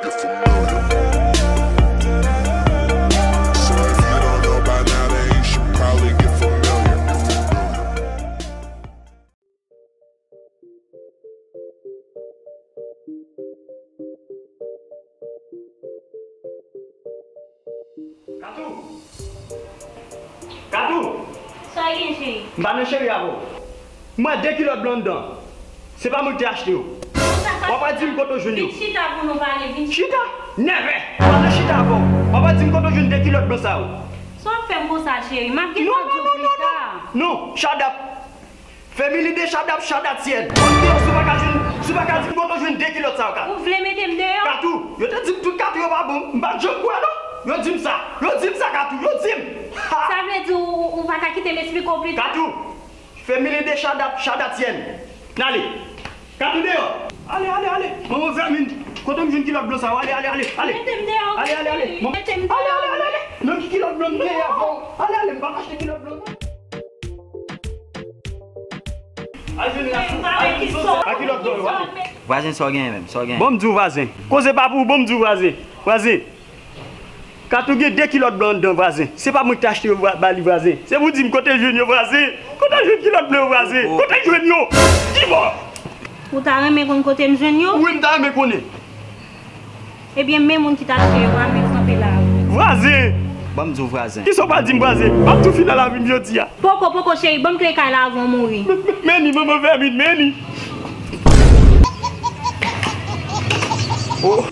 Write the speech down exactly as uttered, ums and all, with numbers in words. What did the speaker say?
So if you don't know by now, then you should probably get familiar. Katou! Katou! Sa w gen, cheri? M pa nan cheri avè w. M wè de kilòt blan anndan. Se pa mwen ki te achte yo. W ap di m kote w jwenn yo. Vin chita pou nou pale, vin chita. Chita? Nève! M pa nan chita avè w. W ap di m kote w jwenn de kilòt blan sa yo. Sa w ap fè m konsa, cheri? M ap gen tan di w pita. Non, non, non, non, non. Non, shut up. Family de shut up, shut up, shut up. Ban m deyò, si w pa ka jwenn, si w pa ka di m kote w jwenn de kilòt sa yo, Katou. Ou vle mete m deyò? Katou, yo te di m tout Katou yo pa bon. M pa t janm kwè non. Yo di m sa. Yo di m sa, Katou. Yo di m. Ha! Sa vle di ou, ou, ou pa ka kite m esplike w pita? Katou, family de shut up, shut up. N ale. Katou deyò. Ale, ale, ale. Manman vèmin. Kote m jwenn kilòt blan sa yo? Ale, ale, ale, ale. Mete m deyò. Ale, ale, ale. Mete m deyò. Ale, ale, ale, ale. Nan ki kilòt blan m te ye avè w? Ale, ale, m pa achte kilòt blan. Al jwenn la. A kilòt blan yo, ale. Vwazen, sa w genyen menm? Sa w genyen? Bon, m di w vwazen. Koze pa pou ou, bon, m di w vwazen. Vwazen. Katou gen de kilòt blan anndan, vwazen. Se pa mwen ki te achte yo ba li, vwazen. Se pou di m kote l jwenn yo, vwazen. Kote l jwenn kilòt blan yo, vwazen? Kote l jwenn yo? Di m. Ou ta renmen konn kote m jwenn yo? Wi, m ta renmen konnen. Ebyen, men moun ki t achte yo a, men kanpe la. Vwazen! Ban m di w vwazen. Kisa w pral di m, vwazen? M ap tou fin nan lavi m jodi a. Poko, poko, cheri, ban m kle kay la avan w mouri. Men, men, men ni, manman vèmin, men ni. Oh.